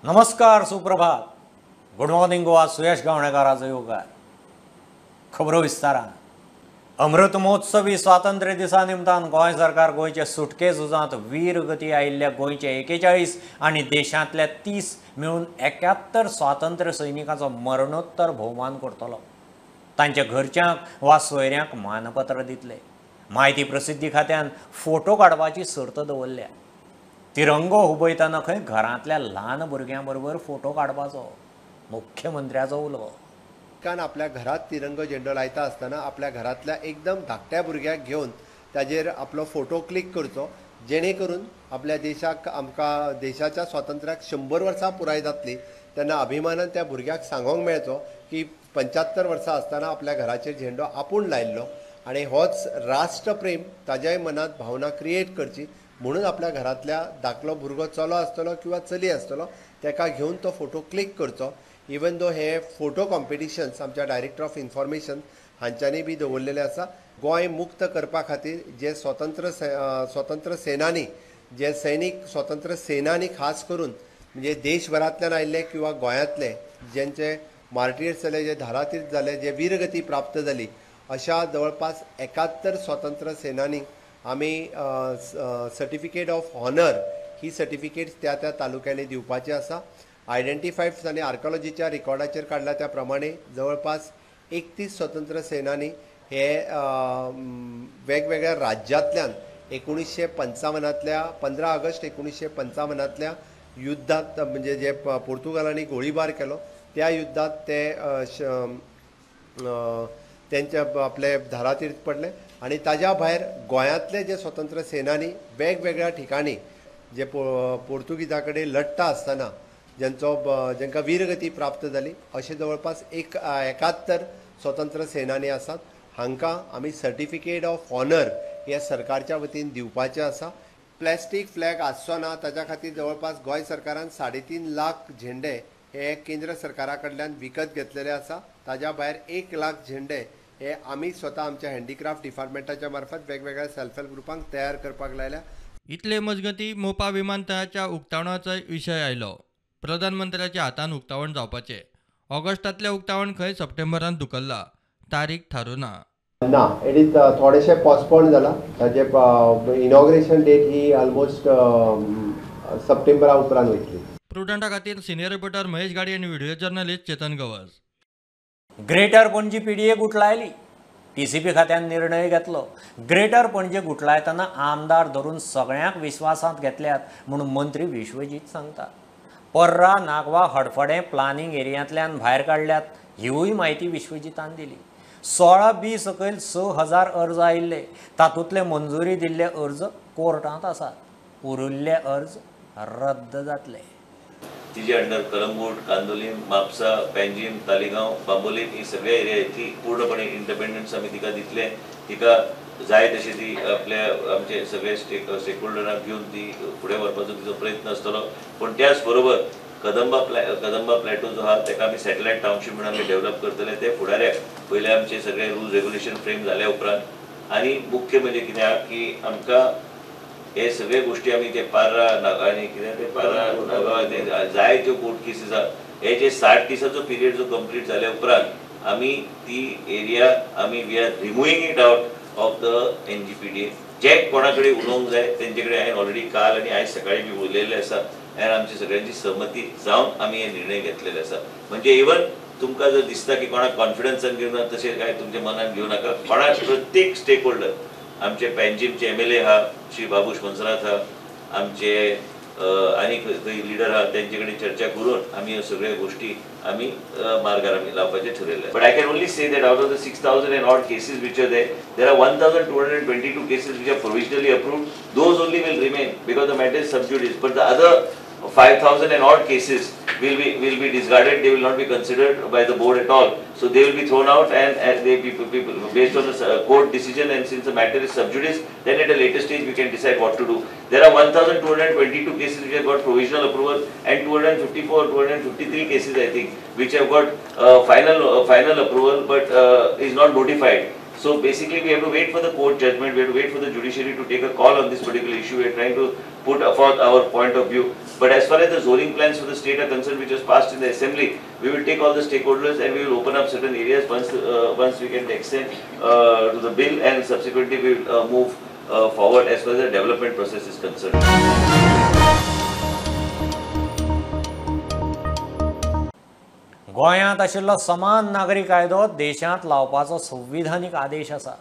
नमस्कार, सुप्रभात, good morning Goa. सुयश गावणेकाराचो येवकार. खबरो विस्तारान. अमृत महोत्सवी स्वातंत्र्य दिसा निमतान गोंय सरकार गोंयचे सुटके झुजांत वीर गती आयिल्ल्या गोंयचे 41 आनी देशांतल्या 30 मेळून 71 स्वातंत्र्य सैनिकांचो मरणोत्तर भोवमान करतलो. तांच्या घरच्यांक वा सोयऱ्यांक मानपत्र दितले. म्हायती प्रसिद्धी खात्यान फोटो काडपाची सर्त दवरल्या. तिरंगो हुबयतना खंय घरांतल्या ल्हान भुरग्यां बरोबर फोटो काडपाचो, मुख्यमंत्र्याचो उलो. कारण आपल्या घरात तिरंगो झेंडो लायता आसतना आपल्या घरांतल्या एकदम धाकट्या भुरग्याक घेवन ताजेर आपलो फोटो क्लिक करचो, जेणे करून आपल्या देशाक, आमकां देशाच्या स्वातंत्र्याक 100 वर्सां पुराय जातली तेन्ना अभिमानान त्या भुरग्याक सांगोंक मेळचो की 75 वर्सां आसतना आपल्या घराचेर झेंडो आपूण लायिल्लो. आनी होच राष्ट्रप्रेम ताज्याय मनांत भावना क्रिएट करची म्हणून आपल्या घरांतल्या धाकलो भुरगो चलो आसतलो किंवा चली आसतलो ताका घेवन तो फोटो क्लिक करचो. इवन दो हे फोटो कॉम्पिटिशन्स आमच्या डायरेक्टर ऑफ इन्फॉर्मेशन हांच्यांनी बी दवरलेले आसा. गोंय मुक्त करपा खातीर जे स्वतंत्र सेनानी, जे सैनीक स्वतंत्र सेनानी खास करून म्हणजे देशभरांतल्यान आयिल्ले किंवा गोंयांतले ज्यांचे मार्टियर्स जाले, जे धारातीर्थ जाले, जे वीरगती प्राप्त जाली, अशा जवळपास 71 स्वतंत्र सेनानी आमी सर्टिफिकेट ऑफ ऑनर ही सर्टिफिकेट्स त्या त्या तालुक्यांनी दिवपाची आसा. आयडेंटिफायड आनी आर्कोलॉजीच्या रिकॉर्डाचेर काडला त्या प्रमाणे जवळपास 31 स्वतंत्र सेनानी हे वेगवेगळ्या राज्यांतल्यान 1955 15 ऑगस्ट 1955 युद्धात, म्हणजे जे पोर्तुगालांनी गोळीबार केलो त्या युद्धात ते त्यांच्या आपले धारातीर्थ पडले. आनी ताज्या भायर गोंयांतले जे स्वतंत्र सेनानी वेगवेगळ्या ठिकाणी जे पोर्तुगीजा कडेन लढटा आसतना ज्यांचो जांकां वीरगती प्राप्त जाली अशे जवळपास 71 स्वतंत्र सेनानी आसात. हांकां आमी सर्टिफिकेट ऑफ ऑनर हे सरकारच्या वतीन दिवपाचें आसा. प्लॅस्टीक फ्लॅग आसचो ना ताच्या खातीर जवळपास गोंय सरकारान 3.5 लाख झेंडे हे केंद्र सरकारा कडल्यान विकत घेतलेले आसा. ताज्या भायर 1 लाख झेंडे हे आमी स्वता आमच्या हँडीक्राफ्ट डिपार्टमेंटाच्या मार्फत वेगवेगळ्या सेल्फ हेल्प ग्रुपांक तयार करपाक लायल्या. इतले मजगती मोपा विमानतळाच्या उक्तावणाचो विशय आयलो. प्रधानमंत्र्याच्या हातान उक्तावण जावपाचें. ऑगस्टांतलें उक्तावण खंय सप्टेंबरांत धुकल्ला, तारीख थारूना. ना, it is थोडेशें पोस्टपोन जाला. ताजे इनॉग्रेशन डेट ही ऑलमोस्ट सप्टेंबरा उपरांत वयतली. प्रुडंटा खातीर सिनियर रिपोर्टर महेश गाडी आनी video journalist Chetan Gawas. Greater Panaji PDA गुटलायली. TCP खात्यान निर्णय घेतलो. ग्रेटर पणजी गुटलायतना आमदार धरून सगळ्यांक विश्वासांत घेतल्यात म्हणून मंत्री विश्वजीत सांगता. पर्रा, नागवा, हडफडें प्लानिंग एरियांतल्यान भायर काडल्यात हिवूय म्हायती विश्वजीतान दिली. 16B सकयल 6000 अर्ज आयिल्ले, तातूंतले मंजुरी दिल्ले अर्ज कोर्टांत आसात, उरिल्ले अर्ज रद्द जातले. तिजे अंडर कलंगूट, कांदोलीम, म्हापसा, पेंजीम, तालिगांव, बांबोलीम ही सगळ्या एरिया ती पूर्णपणे इंडिपेंडन्स आमी तिका दितले. तिका जाय तशी ती आपल्या आमचे सगळे स्टेक होल्डरांक घेवन ती फुडें व्हरपाचो तिचो प्रयत्न आसतलो. पूण त्याच बरोबर कदंबा प्लॅटो जो आहा ताका आमी सॅटेलायट टावनशीप म्हणून आमी डेव्हलप करतले. ते फुडाऱ्याक पयले आमचे सगळे रुल्स रेग्युलेशन फ्रेम जाल्या उपरांत. आनी मुख्य म्हणजे कितें आहा की आमकां हे सगळे गोष्टी आमी ते पार्रा आनी कितें ते पार्रा नागांव जाय त्यो कोर्ट केसीस आहा, हे जे 60 दिसाचो पिरियड जो कंप्लीट जाल्या उपरांत आमी ती एरिया आमी we are removing it out of the NGPDA. जे कोणा कडेन उलोवंक जाय तेंचे कडेन हांवें ऑलरेडी काल आनी आयज सकाळी बी उलयल्लें आसा आनी आमची सगळ्यांची सहमती जावन आमी हे निर्णय घेतलेले आसा. म्हणजे इवन तुमकां जर दिसता की कोणाक कॉन्फिडन्सान घेवना तशें काय तुमच्या मनान घेवं नाका. कोणाक प्रत्येक स्टेक होल्डर, आमचे पेंजीमचे MLA आहा श्री बाबूश मोन्सेरात आहा, आमचे आनी खंय लिडर आहा तेंचे कडेन चर्चा करून आमी ह्यो सगळ्यो गोश्टी आमी मार्गार आमी लावपाचें ठरयलें. But I can only say that out of the 6000 and odd cases which are there, there are 1222 cases which are provisionally approved. Those only will remain because the matter is sub judice. But the other 5000 and odd cases will be discarded. They will not be considered by the board at all. So they will be thrown out, and they people based on the court decision, and since the matter is sub judice, then at a later stage we can decide what to do. There are 1222 cases which have got provisional approval, and 254, 253 cases I think which have got final approval but is not notified. So basically we have to wait for the court judgment, we have to wait for the judiciary to take a call on this particular issue. We are trying to put forth our point of view. But as far as the zoning plans for the state are concerned, which was passed in the assembly, we will take all the stakeholders and we will open up certain areas once we get the extent to the bill, and subsequently we will move forward as far as the development process is concerned. गोंयांत आशिल्लो समान नागरी कायदो देशांत लावपाचो संविधानीक आदेश आसा,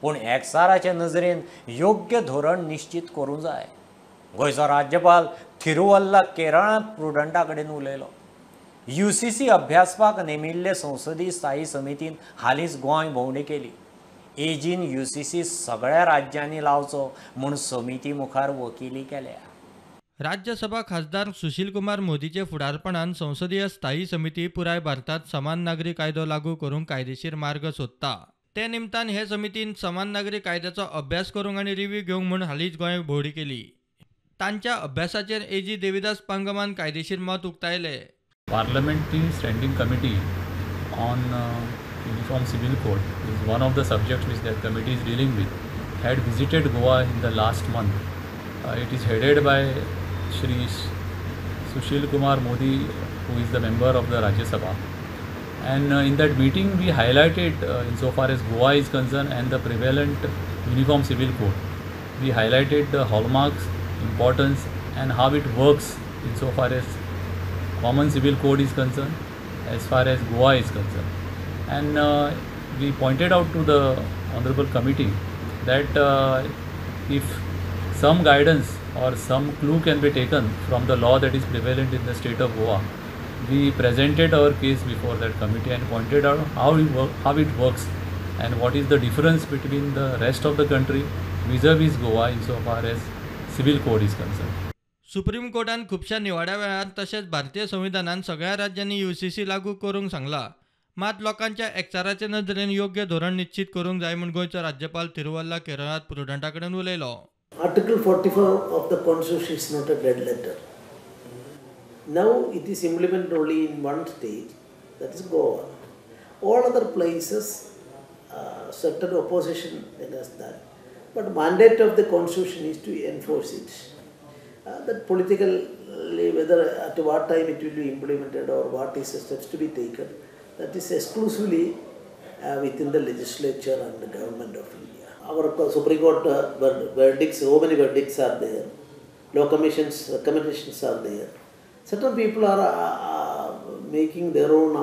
पूण एकचाराचे नजरेन योग्य धोरण निश्चित करूंक जाय. गोंयचो राज्यपाल थिरुवल्ला केरळांत प्रुडंटा कडेन उलयलो. UCC अभ्यासपाक नेमिल्ले संसदीय स्थायी समितीन हालींच गोंय भोंवडी केली. एजीन UCC सगळ्या राज्यांनी लावचो म्हूण समिती मुखार वकिली केल्या. राज्यसभा खासदार सुशील कुमार मोदीचे फुडारपणान संसदीय स्थायी समिती पुराय भारतात समान नागरी कायदो लागू करूंक कायदेशीर मार्ग सोदता. ते निमतान हे समितीन समान नागरी कायद्याचो अभ्यास करूंक आनी रिव्यू घेवंक म्हूण हालींच गोंय भोंवडी केली. तांच्या अभ्यासाचेर एजी देविदास पांगमान कायदेशीर मत उक्तायले. Parliamentary standing committee on uniform civil code is one of the subjects which that committee is dealing with, had visited Goa in the last month. It is headed by Shri Sushil Kumar Modi, who is the member of the Rajya Sabha. And in that meeting we highlighted, insofar as Goa is concerned and the prevalent uniform civil code, we highlighted the hallmarks, importance and how it works insofar as common civil code is concerned, as far as Goa is concerned. And we pointed out to the honorable committee that if some guidance or some clue can be taken from the law that is prevalent in the state of Goa, we presented our case before that committee and pointed out how it works and what is the difference between the rest of the country vis-a-vis Goa insofar as civil code is concerned. Supreme कोर्टान खुबश्या निवाड्या वेळार तशेंच भारतीय संविधानान सगळ्या राज्यांनी UCC लागू करूंक सांगला. मात लोकांच्या एकचाराचे नदरेन योग्य धोरण निश्चित करूंक जाय म्हूण गोंयचो राज्यपाल तिरुवल्ला केरळांत प्रुडंटा कडेन उलयलो. Article 44 of the Constitution is not a dead letter. Now it is implemented only in one state, that is Goa. All other places, certain opposition against that. But mandate of the Constitution is to enforce it. That politically, whether at what time it will be implemented or what is the steps to be taken, that is exclusively within the legislature and the government of India. Our Supreme Court verdicts, so many verdicts are there, law commission's recommendations are there. Certain people are making their own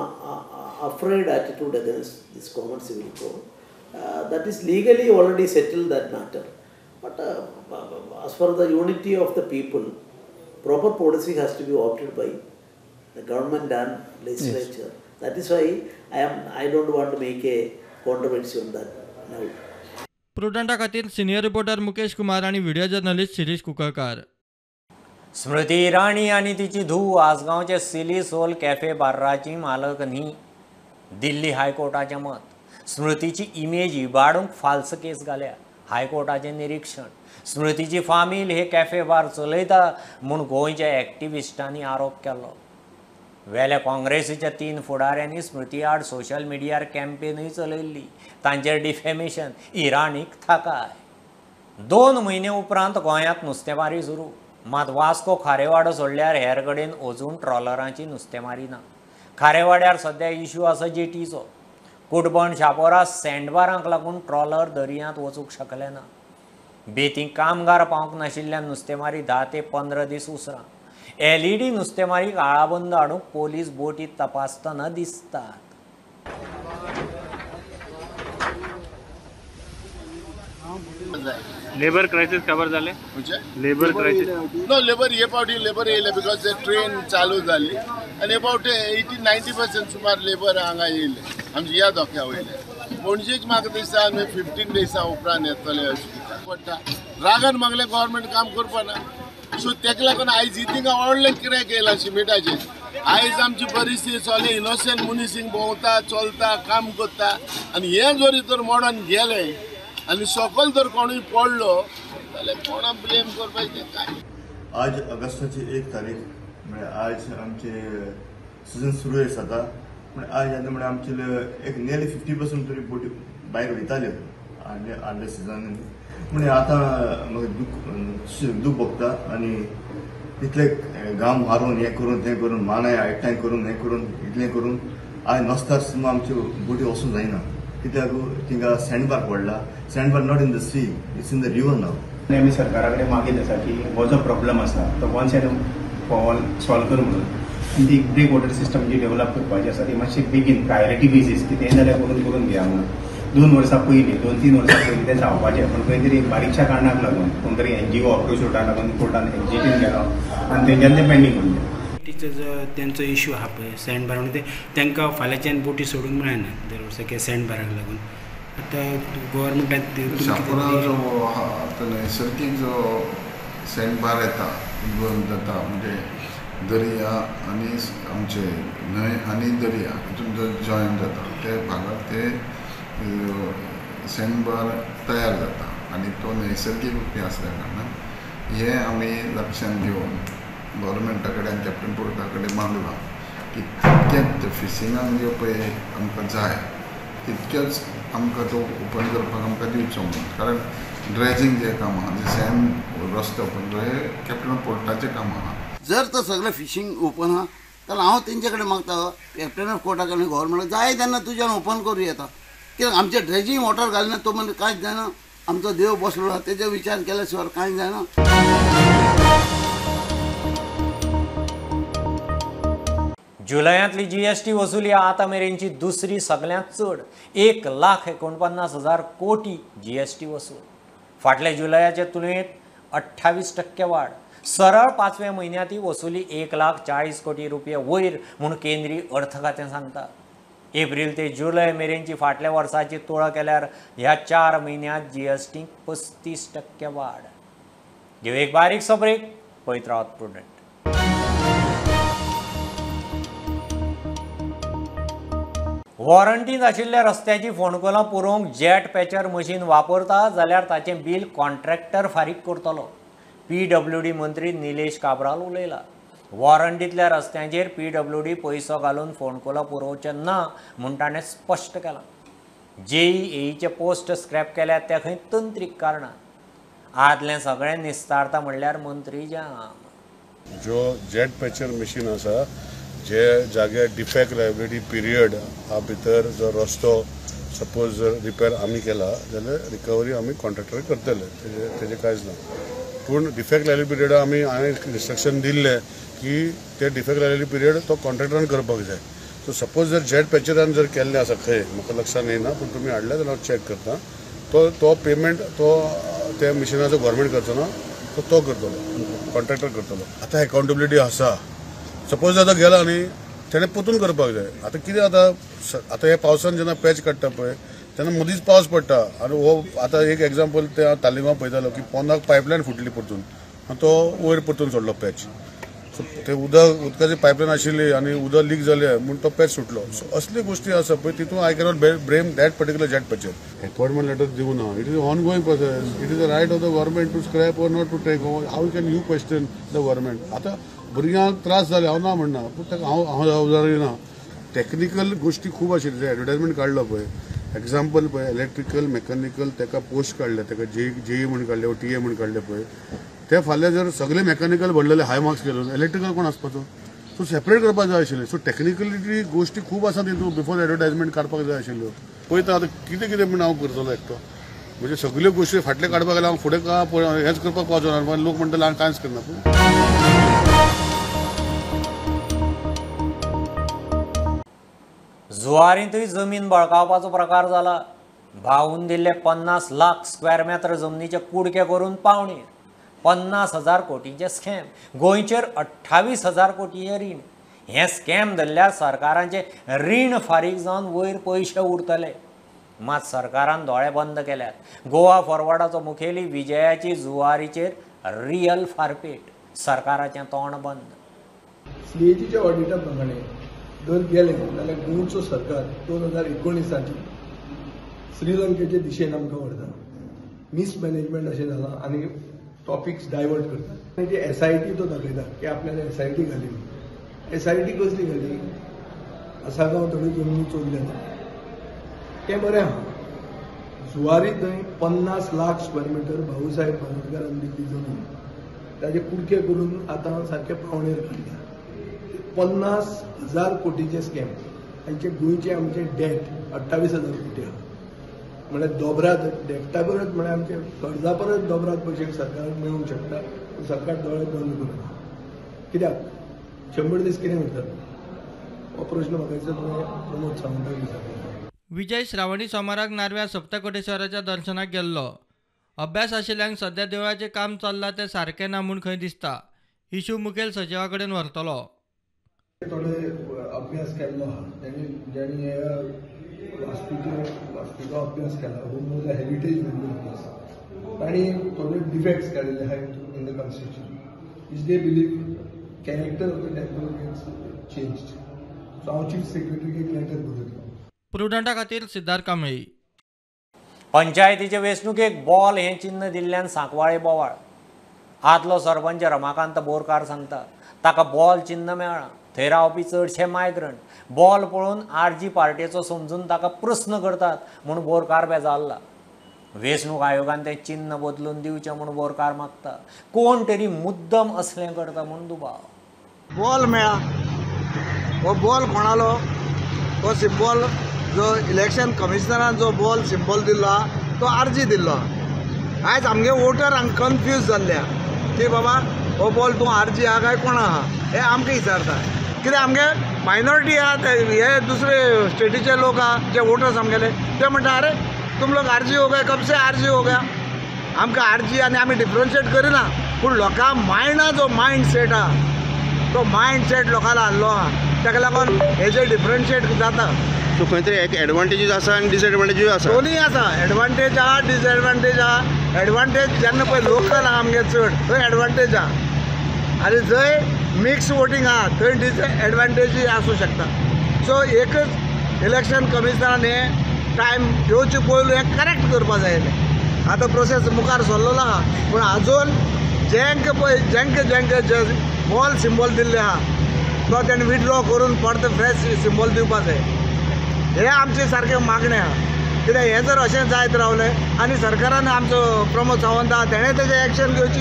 afraid attitude against this common civil code. That is legally already settled, that matter. But as for the unity of the people, proper policy has to be opted by the government and legislature. Yes. That is why I don't want to make a controversy on that now. प्रुडंटा खातीर senior reporter Mukesh Kumar आनी video journalist Shirish कुकळकार. Smriti Irani आनी तिची धूव आसगांवचे silly सोल cafe बार्राची मालक न्ही, दिल्ली हायकोर्टाचें मत. स्मृतीची image इबाडूंक false केस घाल्या, हायकोर्टाचें निरीक्षण. स्मृतीची फामील हे कॅफे बार चलयता म्हूण गोंयच्या एक्टिविस्टांनी आरोप केलो. वेल्या काँग्रेसीच्या 3 फुडाऱ्यांनी स्मृती आड सोशल मिडियार कॅम्पेनूय चलयल्ली, तांचेर डिफेमेशन. इराणीक थाकाय. 2 म्हयने उपरांत गोंयांत नुस्तेमारी सुरू. मात वास्को खारेवाडो सोडल्यार हेर कडेन अजून ट्रॉलरांची नुस्तेमारी ना. खारेवाड्यार सद्या इश्यू आसा जेटीचो. कुटबण शापोरा सँडबारांक लागून ट्रॉलर दर्यांत वचूंक शकले ना. बेती कामगार पावंक नाशिल्ल्यान नुस्तेमारी 10 ते 15 दीस उसरां. LED नुस्तेमारीक आळाबंद हाडूंक पोलीस बोटी तपासतना दिसतात. लेबर क्रायसिस खबर जाले? लेबर क्रायसिस नो, लेबर हे फावटी लेबर येयले because train चालू जाली आनी हे फावटी 80-90% सुमार लेबर हांगा येयले आमच्या ह्या धोक्या वयले. पणजेक म्हाका दिसता आमी 15 डेजा उपरांत येतले अशें कितें पडटा. रागान मागलें गव्हर्मेंट काम करपाना, सो तेका लागून आयज थिंगा व्हडलें क्रॅक येयलां शिमिटाचेर. आयज आमची परिस्थिती सगळे इनोसंट मनीस हिंग भोंवता, चलता, काम करता आनी हें जरी तर मोडोन गेलें आनी सकयल जर कोणूय पडलो जाल्यार कोणा ब्लेम करपाचें काय. आज ऑगस्टाची 1 तारीख म्हळ्यार आज आमचे सिजन सुरू जाता. म्हळ्यार आज आतां म्हळ्यार आमचे एक नियरली 50% तरी बोटी भायर वयताल्यो आदल्या आदल्या सिजनांनी. म्हणजे आतां म्हाका दूख दूख भोगता आनी तितले गांव मारून हें करून तें करून मानाय एकठांय करून हें करून इतलें करून आज नसतार सुद्दां आमच्यो बोटी वचूंक जायना, कित्याक थिंगा सँड बार पडला. Sand bar not in the sea, it's in the river now. आनी आमी सरकारा कडेन मागीत आसा की हो जो प्रॉब्लम आसा तो once and for all solve कर म्हणून. आनी ती ब्रेक वॉटर सिस्टम जी डेव्हलप करपाची आसा ती मातशी बेगीन प्रायोरिटी बेजीस कितेंय जाल्यार करून करून घेया म्हणून. 2 वर्सां पयलीं 2-3 वर्सां पयलीं तें जावपाचें, पूण खंय तरी बारीकशा कारणाक लागून कोण तरी एनजीओ अप्रोच वोटाक लागून कोर्टान एक्झिटीन गेलो आनी तेंच्यान तें पेंडींग उरलें. बोटीचो तेंचो इश्यू आहा पळय सँड बार, म्हणून ते तांकां फाल्यांच्यान बोटी सोडूंक मेळना दर वर्सा की सँड बाराक लागून. आतां गोवोरमेंटान शापोरा जो आहा आतां नैसर्गीक जो सँड बार येता जाता म्हणजे दर्या आनी आमचे न्हंय आनी दर्या हितून जो जॉयन जाता त्या भागार ते सँड बार तयार जाता आनी तो नैसर्गीक रुपी आसल्या कारणान हें आमी लक्षांत घेवन गव्हर्मेंटा कडेन कॅप्टन पोर्टा कडेन मागलां की तितकेंच फिशिंगाक ज्यो पळय आमकां जाय तितकेंच आमकां तो ओपन करपाक आमकां दिवचो म्हणून. कारण ड्रेजींग जें काम आहा जें सँड रस्तो ओपन हें कॅप्टन पोर्टाचें काम आहा. जर तर सगळें फिशींग ओपन आहा जाल्यार हांव तेंचे कडेन मागता कॅप्टन ऑफ कोर्टा कडेन गव्हर्मेंटाक जाय तेन्ना तुज्यान ओपन करूं येता, कित्याक आमचें ड्रेजींग वॉटर घालना तो म्हणजे कांयच जायना. आमचो देव बसलो आहा तेजो विचार केल्या शिवाय कांय जायना. जुलयांतली जीएसटी वसुली आतां मेरेनची दुसरी सगळ्यांत चड 1,49,000 कोटी जीएसटी वसूल. फाटल्या जुलयाचे तुलनेत 28% वाड. सरळ 5व्या म्हयन्यांत ही वसुली 1,40 कोटी रुपये वयर म्हूण केंद्रीय अर्थ खातें सांगता. एप्रील ते जुलय मेरेनची फाटल्या वर्साची तुळा केल्यार ह्या 4 म्हयन्यांत जीएसटी 35% वाड. घेवं एक बारीकसो ब्रेक, पळयत रावात प्रुडंट. वॉरंटींत आशिल्ल्या रस्त्याची फोंडकुलां पुरोवंक जेट पॅचर मशीन वापरता जाल्यार ताचें बील कॉन्ट्रॅक्टर फारीक करतलो, पीडब्ल्यूडी मंत्री निलेश काब्राल उलयला. वॉरंटींतल्या रस्त्यांचेर पीडब्ल्यूडी पयसो घालून फोंडकुलां पुरोवचें ना म्हूण ताणें स्पश्ट केलां. जेईएचे पोस्ट स्क्रॅप केल्यात त्या खंय तंत्रीक कारणां. आदलें सगळें निस्तारता म्हणल्यार मंत्री जाम. जो जेट पॅचर मशीन आसा जे जाग्यार डिफेक्ट लायबिलिटी पिरियड हा भितर जर रस्तो सपोज जर रिपेर आमी केला जाल्यार रिकवरी आमी कॉन्ट्रॅक्टर करतले, तेजें कांयच ना. पूण डिफेक्ट लायबिलिटी पिरियड आमी हांवें इन्स्ट्रक्शन दिल्लें की ते डिफेक्ट लायबिलिटी पिरियड तो कॉन्ट्रॅक्टरान करपाक जाय. सो सपोज जर जेट पॅचरान जर केल्लें आसा खंय म्हाका लक्षान येना, पूण तुमी हाडलें जाल्यार हांव चॅक करता. तो पेमेंट तो त्या मिशिनाचो गव्हर्मेंट करचो ना, तो करतलो, कॉन्ट्रॅक्टर करतलो. आतां एकाउंटेबिलिटी आसा. सपोज आतां गेला न्ही तेणें परतून करपाक जाय. आतां कितें जाता, आतां हे पावसान जेन्ना पॅच काडटा पळय तेन्ना मदींच पावस पडटा आनी हो आतां एक एग्जाम्पल ते हांव तालिगांव पळयतालो की पोंदाक पायपलायन फुटली परतून आनी तो वयर परतून सोडलो पॅच. सो ते उदकाची पायपलायन आशिल्ली आनी उदक लीक जालें म्हूण तो पॅच सुटलो. सो असल्यो गोश्टी आसा पळय तितून I cannot blame that particular jet patcher. Appointment letter दिवना, it is ongoing process. It is the right of the government to scrap or not to take. How can you question the government? आतां भुरग्यांक त्रास जाले हांव ना म्हणना, पूण ताका हांव जबाबदारी ना. टॅक्निकल गोश्टी खूब आशिल्ल्यो. एडवर्टायजमेंट काडलो पळय, एग्जाम्पल पळय इलेक्ट्रिकल मेकॅनिकल ताका पोस्ट काडले, ताका जेई म्हूण काडले, टीए म्हूण काडले पळय. ते फाल्यां जर सगळे मेकॅनिकल भरलेले हाय मार्क्स गेले, इलेक्ट्रिकल कोण आसपाचो? सो सेपरेट करपाक जाय आशिल्लें. सो टॅक्निकलिटी गोश्टी खूब आसा तितून बिफोर एडवर्टायजमेंट काडपाक जाय आशिल्ल्यो. पळयता आतां कितें कितें म्हूण हांव करतलो एकटो, म्हणजे सगल्यो गोश्टी फाटले काडपाक गेल्यार हांव फुडें का हेंच करपाक पावचो ना. लोक म्हणटले हांव कांयच करना. जुवारींतूय जमीन बळकावपाचो प्रकार जाला. भावून दिल्ले 50 लाख स्क्वेअर मेत्र जमनीचे कुडके करून पावणेर 50,000 कोटींचे स्कॅम, गोंयचेर 28,000 कोटींचें रीण. हें स्कॅम धरल्यार सरकारांचें रीण फारीक जावन वयर पयशे उरतले. मात सरकारान दोळे बंद केल्यात. गोवा फॉरवर्डाचो मुखेली विजयाची जुवारीचेर रियल फारपेट, सरकाराचें तोंड बंद. सीएजीच्या ऑडिटा प्रमाणे जर गेले जाल्यार गोंयचो सरकार 2019 श्रीलंकेचे दिशेन आमकां व्हरता. मिसमॅनेजमेंट अशें जालां आनी टॉपिक्स डायवर्ट करतात. आनी एसआयटी तो दाखयता की आपल्याला एसआयटी घाली. एसआयटी कसली घाली? आसागांव थोडी जमनी चोरल्या तें बरें आहा. जुवारी थंय 50 लाख स्क्वेअर मिटर भाऊसाहेब बांदोडकारान दिल्ली जमीन ताजे कुडके करून आतां सारके पावणेर काडल्या. 50,000 कोटीचे स्कॅम तांचे गोंयचे आमचे डेट 28,000 कोटी आहा. म्हळ्यार दोबराद डेटा परत म्हळ्यार आमचे कर्जा परत दोबराद पयशे सरकाराक मेळूंक शकता. सरकार दोळे बंद करून कित्याक 100 दीस कितें करतात हो प्रश्न म्हाका दिसता तुवें प्रमोद सावंताक विचारला. विजय श्रावणी सोमाराक नार्व्या सप्तकोटेश्वराच्या दर्शनाक गेल्लो. अभ्यास आशिल्ल्यांक सध्या देवळाचें काम चल्लां तें सारकें ना म्हूण खंय दिसता. इशू मुखेल सचिवा कडेन व्हरतलो. थोडे अभ्यास केल्लो आहा तेणी जेणी ह्या वास्तूचो अभ्यास केला हो हेरिटेज अभ्यास तांणी थोडे डिफेक्ट्स काडिल्ले आहा in the constitution which they believe character of the temple gets changed. So हांव चीफ सेक्रेटरीक एक लेटर बरयतलो. प्रुडंटा खातीर सिद्धार्थ कांबळी. पंचायतीचे वेंचणुकेक बॉल हें चिन्ह दिल्ल्यान सांकवाळे बोवाळ. आदलो सरपंच रमाकांत बोरकार सांगता ताका बॉल चिन्ह मेळ्ळां. थंय रावपी चडशे मायग्रंट बॉल पळोवन आरजी पार्टेचो समजून ताका प्रस्न करतात म्हूण बोरकार बेजारला. वेंचणूक आयोगान तें चिन्ह बदलून दिवचें म्हूण बोरकार मागता. कोण तरी मुद्दम असलें करता म्हूण दुबाव. बॉल मेळ्ळा हो बॉल कोणालो हो सिंबॉल जो इलेक्शन कमिशनरान जो बॉल सिंबॉल दिल्लो आहा तो आरजी दिल्लो आहा. आयज आमगे वोटर हांगा कन्फ्यूज जाल्ले आहा की बाबा हो बॉल तूं आरजी आहा काय कोण आहा हें आमकां विचारता. कित्याक आमगे मायनॉरिटी आहा ते हे दुसरे स्टेटीचे लोक आहा जे वोटर्स आमगेले ते म्हणटा अरे तुम लोग आरजी हो गए, कब से आरजी हो गया. आमकां आरजी आनी आमी डिफरन्शिएट करिना पूण लोकां मायंडा जो मायंड सेट आहा तो मायंड सेट लोकांक हाडलो आहा ताका लागून हेजे डिफरन्शिएट जाता. सो खंय तरी एक एडवांटेजीस आसा आनी डिसएडवांटेजूय आसा. दोनूय आसा, एडवांटेज आहा डिसएडवांटेज आहा. एडवांटेज जेन्ना पळय लोकल आहा आमगे चड थंय एडवांटेज आहा आनी जंय मिक्स वोटींग आहा थंय डिसएडवांटेजूय आसूं शकता. सो एकच इलेक्शन कमिशनरान हें टायम येवचे पयलू हें करेक्ट करपा जाय. आतां प्रोसेस मुखार सरलेलो आहा पूण आजून जेंक पळय जेंक जेंक जे बॉल सिंबॉल दिल्ले आहा तो तेणें विड्रॉ करून परत फ्रेश सिंबॉल दिवपा जाय. हें आमचें सारकें मागणें आहा. कित्याक हें जर अशें जायत रावलें आनी सरकारान आमचो प्रमोद सावंत आहा तेणें तेजें एक्शन घेवची.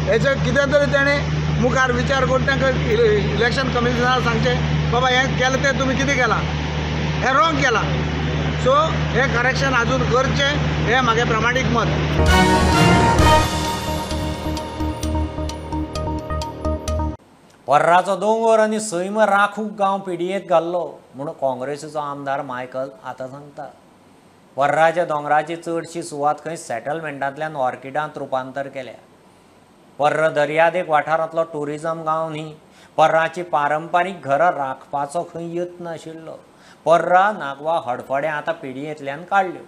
हेचें कितें तरी तेणें मुखार विचार करून तांकां इलेक्शन कमिशनराक सांगचें बाबा हें केलें तें तुमी कितें केलां हें रॉंग केलां. सो हें करेक्शन आजून करचें हें म्हागें प्रामाणीक मत. पर्राचो दोंगर आनी सैम राखूंक गांव पिडयेंत घाल्लो म्हूण काँग्रेसीचो आमदार मायकल आतां सांगता. पर्राच्या दोंगराची चडशी सुवात खंय सेटलमेंटांतल्यान ऑर्किडांत रुपांतर केल्या. पर्रा दर्यादेग वाठारांतलो ट्युरिजम गांव न्ही. पर्राची पारंपारीक घरां राखपाचो खंय यत्न आशिल्लो. पर्रा नागवा हडफड्यां आतां पिडयेंतल्यान काडल्यो.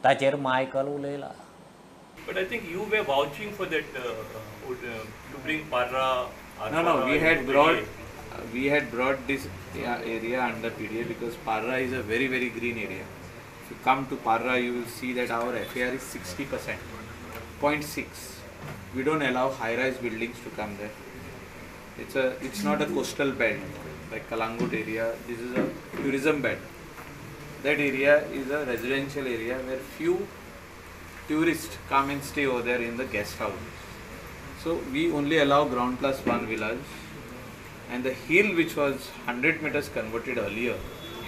ताचेर Michael उलयला. But I think you were vouching for that to bring Parra. No, we had brought this area under PDA because Parra is a very, very green area. If you come to Parra, you will see that our FAR is 60%, 0.6. We don't allow high-rise buildings to come there. It's not a coastal belt like Kalangut area. This is a tourism belt. That area is a residential area where few tourists come and stay over there in the guest houses. So we only allow ground plus 1 villas, and the hill which was 100 meters converted earlier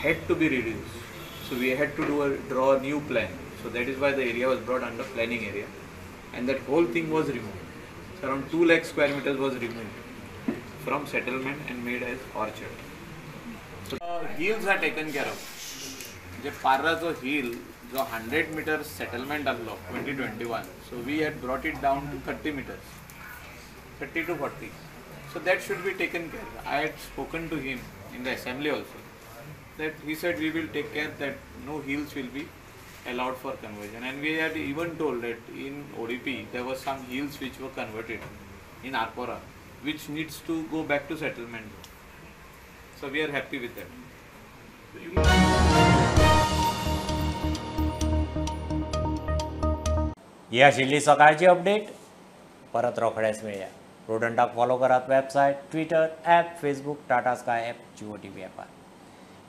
had to be reduced. So we had to draw a new plan. So that is why the area was brought under planning area, and that whole thing was removed. So around 2 lakh square meters was removed from settlement and made as orchard. So hills are taken care of. The Parra jo hill, जो 100 meter settlement आसलो 2021, so we had brought it down to 30 meters. 30 to 40. So that should be taken care. I had spoken to him in the assembly also. That he said we will take care that no hills will be allowed for conversion. And we had even told that in ODP there were some hills which were converted in Arpora, which needs to go back to settlement. So we are happy with that. ही आशिल्ली सकाळची update. परत रोखडेच मेळया. प्रुडंटाक follow करात website, Twitter, app, Facebook, Tata Sky app, Jio TV ॲपार.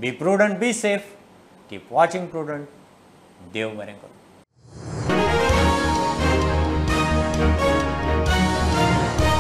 Be prudent, be safe, keep watching Prudent. देव बरें करूं.